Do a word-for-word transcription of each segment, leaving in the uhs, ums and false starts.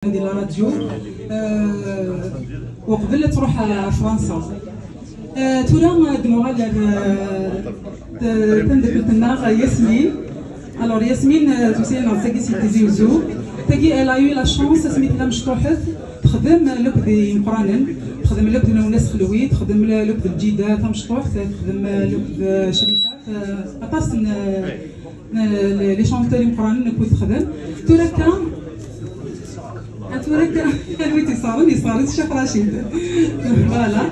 di la radio, euh, uqbel ad tṛuḥ ɣer Fransa. Euh, tura ad nuɣal ar, euh, t-, tameddakelt-nneɣ Yasmine. Alors, Yasmine, euh, tusa-yaneɣ-d tagi si Tizi Uzzu. Tagi, elle a eu la chance, asmi tella mecṭuḥet, texdem lukd imeqqranen, texdem lukd n Lwennas Xelwi, texdem lukd Lǧida tamecṭuḥt, texdem lukd Crifat, euh, aṭas n, n, les chanteurs imeqqranen akked texdem. Tura akka, tura akka, anwa i tt-iṣaren, iṣaren Ccix Racid. Voilà.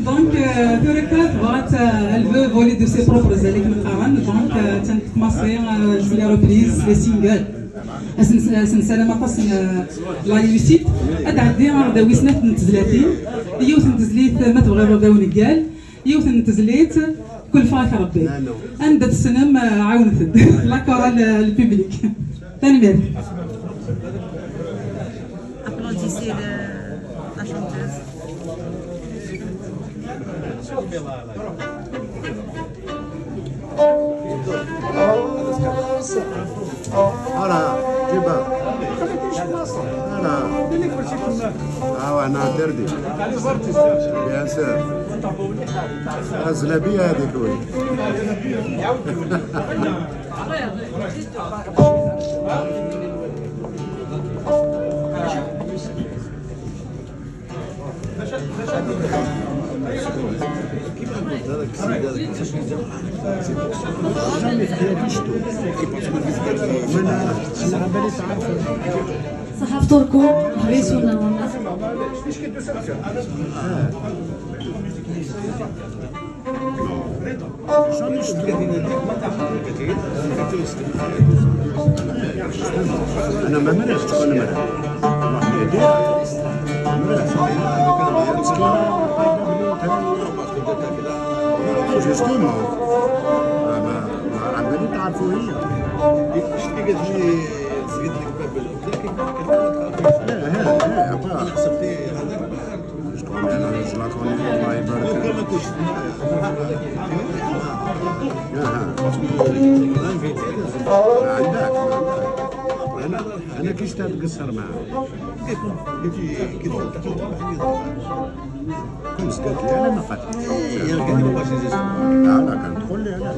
Donc, euh, tura akka tebɣa ad, euh, elle veut voler de ses propres ailes, akken qqaren. Donc, euh, attan tmaṣi, euh, les reprises, les singles. Ad s-, ad s-nessaram aṭas n, euh, la réussite. Ad d-ɛeddi ar dawi snat n tezlatin. Yiwet n tezlit, ma tebɣiḍ ad awen-ggal. Yiwet n tezlit, kulfeɣ-ak Rebbi. Anda tessnem, euh, ɛawnet-d. La chorale, euh, le public. Tanemmirt. Applaudissez le, la chanteuse. Voilà, Cuba. Voilà. Ah ouais, non, interdit. Bien sûr. Ah, زلابية هذيك، oui. صحة فطوركم، حريص ولا ولا؟ انا ما مرحتش، انا مرحت. جوستومون. ما، ما، ما على بالي تعرفوا هي. لا، لا، لا، با. شكون؟ انا، شكون؟ الله يبارك. اها. عندك. انا، انا كي اشتغل قصر معاه. كنت قلت لي انا ما قلت. لا، لا، كان تقول لي انا.